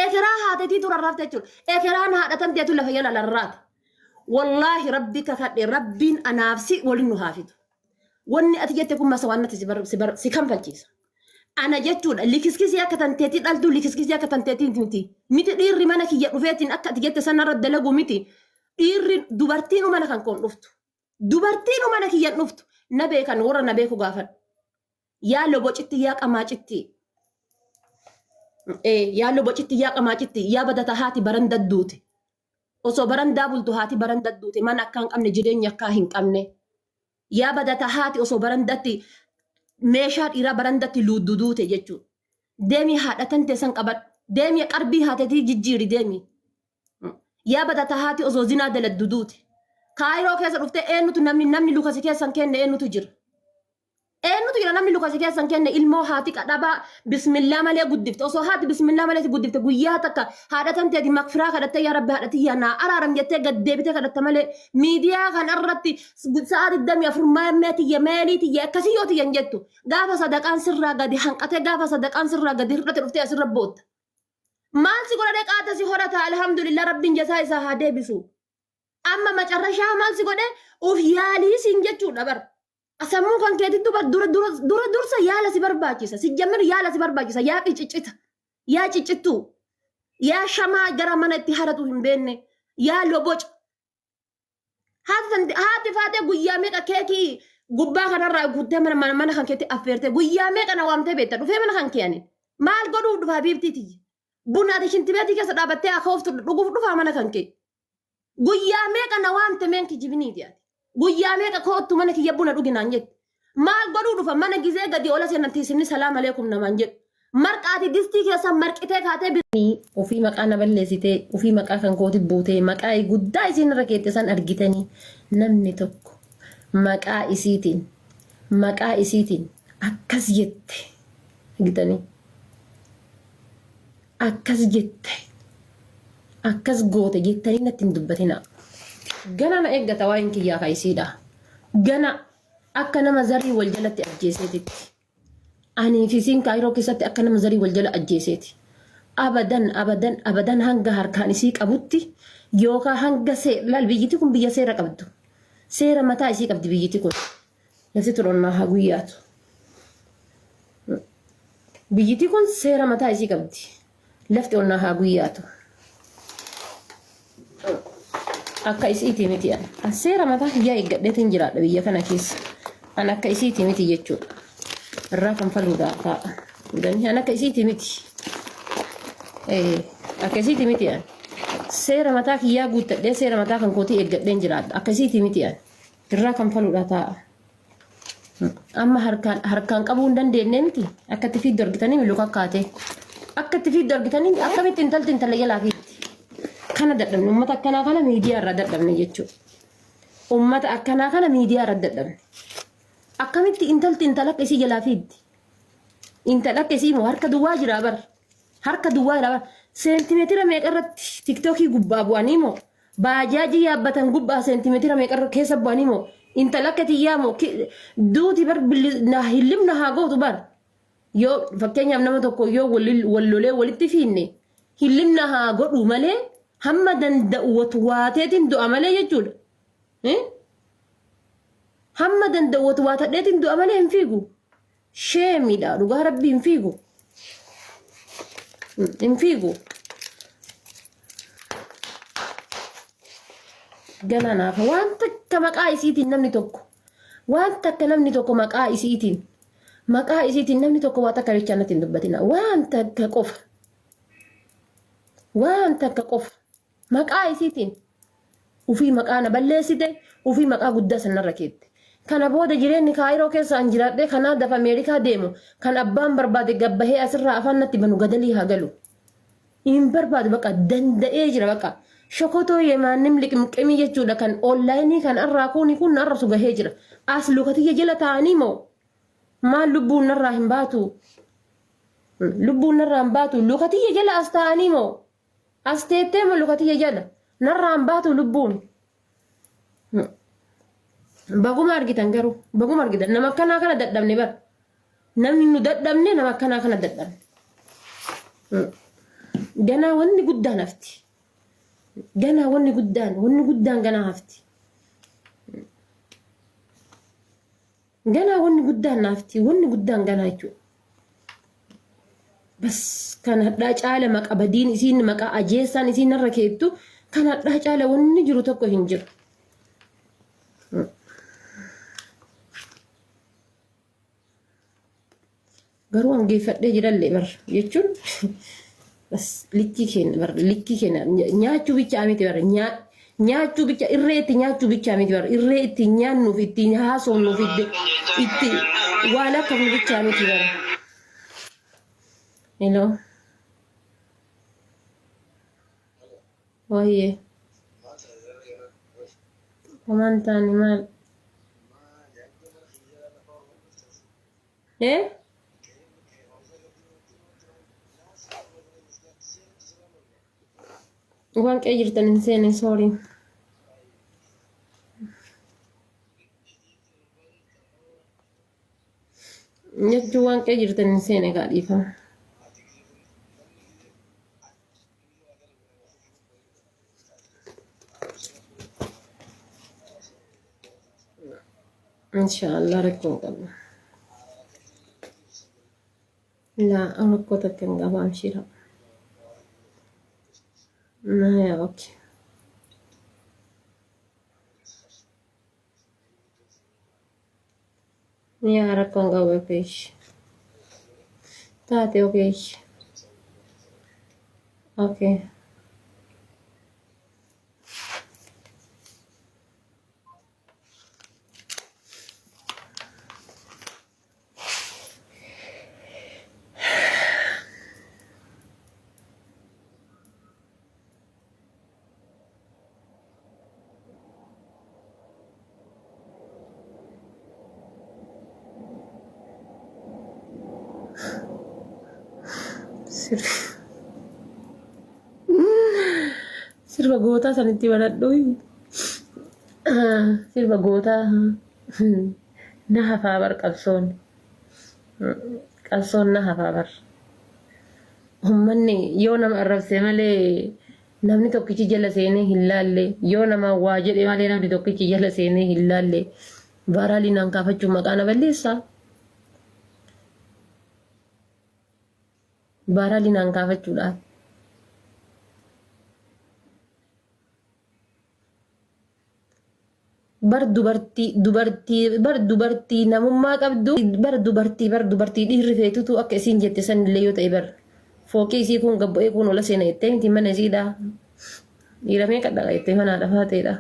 Ekeraa haateetiitu rarraafte jechuudha. Ekeraan haadha tanteetu lafa jala rarraate. Wallaahi rabbi kakadhe rabbiin anaaf si waliin nu haa fidu. Wanni ati jette kun masa waan natti si bar- si bar- si kanfalchiisa. Ana jechuudha likiskisii akka tanteetii dhaltuu likiskisii akka tanteetii miti. Miti dhiirri mana kiyya dhufeetiin akka ati jette sanarra dalagu miti. Dhiirri dubartiin mana kan koon dhuftu. Dubartiin mana kiyyan dhuftu. Na beekan warra na beeku gaafadhu. Yaa lobocitti yaa qamaacitti. Yaa lobocitti yaa qamaacitti yaa badata haati baran dadduute. Osoo barandaa bultu haati baran dadduute mana akka hin qabne jireenya akka hin qabne. Yaa badata haati osoo barandatti meeshaa dhiiraa barandatti luuddu duute jechuudha. Deemii haadha tantee san qabadhu. Deemii qarbii haatetii jijjiiri deemii. Yaa badata haati osoo zinaa daladdu duute. Kaayiroo keessa dhuftee eenyutu namni namni luka si keessan kenne eenyutu jira. Eenyutu jira namni luka si keessan kenne ilmoo haati qadhabaa bismillaa malee guddifte osoo haati bismillaa malee si guddifte guyyaa takka haadha tanteeti makfiraa kadhattee yaa rabbi haadha tiyyaa naa araaram jettee gad deebitee kadhatta malee miidiyaa kanarratti sa'a 24 maammee tiyya meelii tiyya akkasii yoo tiyya hin jettu gaafa sadaqaan sirraa gadi hanqatee gaafa sadaqaan sirraa gadi hir'ate dhuftee asirra bootta. Maal si godhadhee qaata si horata alhamdulillah rabbiin jasaa isaa haa deebisu. Amma macarrashaa maal si godhe of yaalii siin jechuudha bar. Sammuu kan keetittu bar dura dura dura dursa yaala si barbaachisa. Si jammir yaala si barbaachisa. Yaa qiciccita. Yaa ciccittuu. Yaa shamaa gara mana itti haratu hin beekne. Yaa loboca. Haati tanti haati faatee guyyaa meeqa keekii gubbaa kanarraa guuttee mana mana mana kan keetti affeerte guyyaa meeqa na waamtee beekta dhufee mana kan kee ani. Maal godhuuf dhufaa biiftii tiyya. Buna ati shintibeetii keessa dhaabattee akaoftu dhuguuf dhufaa mana kan kee. Guyyaa meeqa na waamte meen kijibiniiti ati. Guyyaa meeqa koottu mana kiyya buna dhugi naan jette. Maal godhuu dhufa mana gizee gadi ola seenan tiisimni salaam aleekum namaan jedhu. Marqaati distii keessa marqitee kaatee Ofii maqaa na balleessitee ofii maqaa kan kooti buutee maqaa guddaa isiin irra keette san argitanii namni tokko maqaa isiitiin maqaa isiitiin akkas jette argitanii. Akkas jette akkas goote jettanii natti hin dubbatinaa. Gana na eeggata waa'een kiyyaa ka isiidha. Gana akka nama zarii wal jalatti ajjeeseetitti. Anii fi isiin kaayiroo keessatti akka nama zarii wal jala ajjeeseeti. Abadan abadan abadan hanga harkaan isii qabutti yookaan hanga see laal biyyiti kun biyya seera qabdu. Seera mataa isii qabdi biyyiti kun. Lafti tun onnaa haa guyyaatu. Biyyiti kun seera mataa isii qabdi. Lafti onnaa haa guyyaatu. Akka isiitii miti an. An seera mataa kiyyaa eeggadheetiin jiraadha biyya kana keessa. An akka isiitii miti jechuudha. Irraa kanfaluudhaa taa'a. Gani an akka isiitii miti. Akka isiitii miti an. Seera mataa kiyyaa guuttadhee seera mataa kan kootii eeggadheen jiraadha. Akka isiitii miti an. Irraa kanfaluudhaa taa'a. Amma harkaan harkaan qabuu hin dandeenye miti. Akka itti fiiddu argitanii miluka akkaatee. Akka itti fiiddu argitanii akkamitti intalti intala jalaa fiiddi. Kana dadhabne uummata akkanaa kana miidiyaa irraa dadhabne jechuudha. Uummata akkanaa kana miidiyaa irra dadhabne. Akkamitti intalti intala akka isii jalaa fiiddi. Intala akka isii immoo harka duwwaa jira bar. Harka duwwaa jira bar. Seentimeetira meeqa irratti tiktookii gubbaa bu'anii moo Baajaajii yaabbatan gubbaa seentimeetira meeqa irra keessa bu'anii moo intala akka tiyyaa moo duuti bar na hillimna haa gootu bar yoo fakkeenyaaf nama tokko yoo wal lolee walitti fiinne hillimna haa godhu malee hamma danda'u watwaateetiin du'a malee jechuudha. Hamma danda'u watwaatadheetiin du'a malee hin fiigu. Sheemidha dhugaa rabbii hin fiigu. Hin fiigu. Gana naafa waan takka maqaa isiitiin namni tokko waan takka namni tokko maqaa isiitiin maqaa isiitiin namni tokko waa takka jechaa natti hin dubbatina waan takka qofa waan takka qofa Maqaa isiitiin ufii maqaa na balleessite, ufii maqaa guddaa san narra keette. Kana booda jireenni Kaayiroo keessa an jiraadhee kanaa dafa Ameerikaa deemu kan abbaan barbaade gabbahee asirraa afaan natti banu gadalii haa galu. Hin barbaadu baqa danda'ee jira baqa. Shokotoo yemaannim liqimqimii jechuudha kan onlaayinii kan arraa kuuni kun na arrabsu gahee jira. As lukatiyya jala taa'anii moo maal lubbuun narraa hin baatu? Lubbuun narraa hin baatu lukatiyya jala as taa'anii moo As teettee moo luka tiyya jala. Narraan baatu lubbuun. Baguma argitan garuu. Baguma argitan. Nama akkanaa kana dadhabne bar. Namni nu dadhabne nama akkanaa kana dadhabne. Ganaa wanni guddaan hafti. Ganaa wanni guddaan wanni guddaan ganaa hafti. Ganaa wanni guddaan naafti wanni guddaan ganaa jechuudha. Bas kan hadhaa caala maqa badiin isiin maqaa ajeessaan isiin narra keettu kan hadhaa caala wanni jiru tokko hin jiru. Garuu hangeeffadhee jirallee bar jechuun bas likkii keenya bar likkii keenya nyaachuu bichaa miti bar nyaachuu bicha irree itti nyaachuu bichaa miti bar irree itti nyaannuuf itti haasofnuuf itti itti waa lakkafnu bichaa miti bar. Hello. Wayyee. Homaan taane maal? Eh? Waan qe'ee jirtan hin seene sorry. Jechuun waan qe'ee jirtan hin seene gaa dhiifama. Inshaallah rakkoo hin qabnu. Laa rakkoo takka hin qabu amshiira. Naya okay. Yaa rakkoo hin qabu okay. Taate okay. Okay. Sirba gootaa sanitti baradhu. Sirba gootaa na hafaa bar qabsoon. Qabsoon na hafaa bar. Uummanni yoo nama arrabse malee namni tokkichi jala seenee hin laalle yoo nama waa jedhe malee namni tokkichi jala seenee hin laalle vaaraalii naan kaafachuun maqaa na balleessaa. Vaaraalii naan kaafachuudhaaf. Bar dubartii dubartii bar dubartii namummaa qabdu bar dubartii bar dubartii dhiirri feetutu akka isiin jette sanillee yoo ta'e bar fooqii isii kun gabbu'ee kun ola seena jettee miti mana isiidha. Dhiira meeqa dhaqa jettee mana haadha faateedha.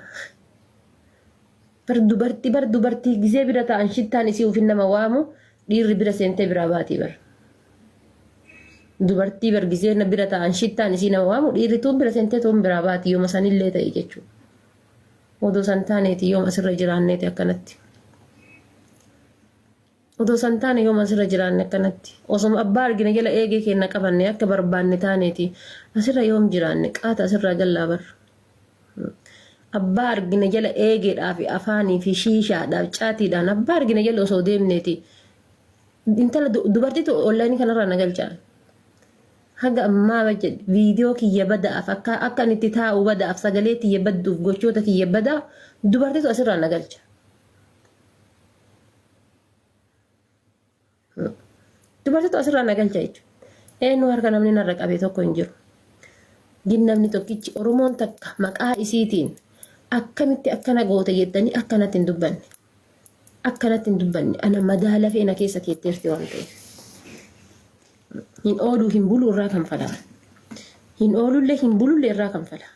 Bar dubartii bar dubartii gizee bira ta'an shittaan isii ufin nama waamu dhiirri bira seentee biraa baatii bar. Dubartii bar gizee bira ta'an shittaan isii nama waamu dhiirri tuun bira seentee tuun biraa baati yooma sanillee ta'e jechuudha. Odoo san taaneeti yoom asirra jiraanneeti akkanatti. Odoo san taane yoom asirra jiraanne akkanatti. Osoma abbaa argine jala eegee keenna qabanne akka barbaanne taaneeti asirra yoom jiraanne qaata asirraa gallaa bar. Abbaa argine jala eegeedhaa fi afaanii fi shiishaadhaaf caatiidhaan abbaa argine jala osoo deemneeti. Intala dubartiitu onlaayinii kanarraa na galchaa. Haga ammaa jedhe viidiyoo kiyya bada'aaf akka akka ani itti taa'u bada'aaf sagalee tiyya badduuf gochoota kiyya badaa dubartitu asirraa na galcha. Dubartitu asirraa na galcha jechuudha. Eenyu harka namni narra qabe tokko hin jiru. Gin namni tokkichi Oromoon takka maqaa isiitiin akkamitti akkana goote jettanii akkanatti hin dubbanne. Akkanatti hin dubbanne ana madaa lafee na keessa keetteerti waan ta'eef. Hin ooluu hin buluu irraa kanfala. Hin oolullee hin bulullee irraa kanfala.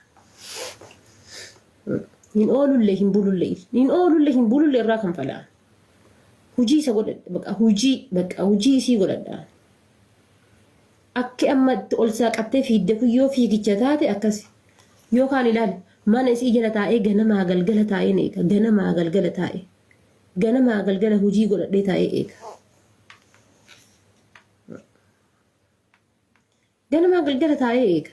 Hin oolullee hin bulullee hin oolullee hin bulullee irraa kanfala. Hujii isa godhadha baqa hujii baqa hujii isii godhadha. Akki amma itti ol saaqattee fiidde kun yoo fiigicha taate akkasi. Yookaan ilaali mana isii jala taa'ee ganamaa galgala taa'ee eega ganamaa galgala taa'ee ganamaa galgala hujii godhadhee taa'ee eega. Ganamaa galgala taa'ee eega.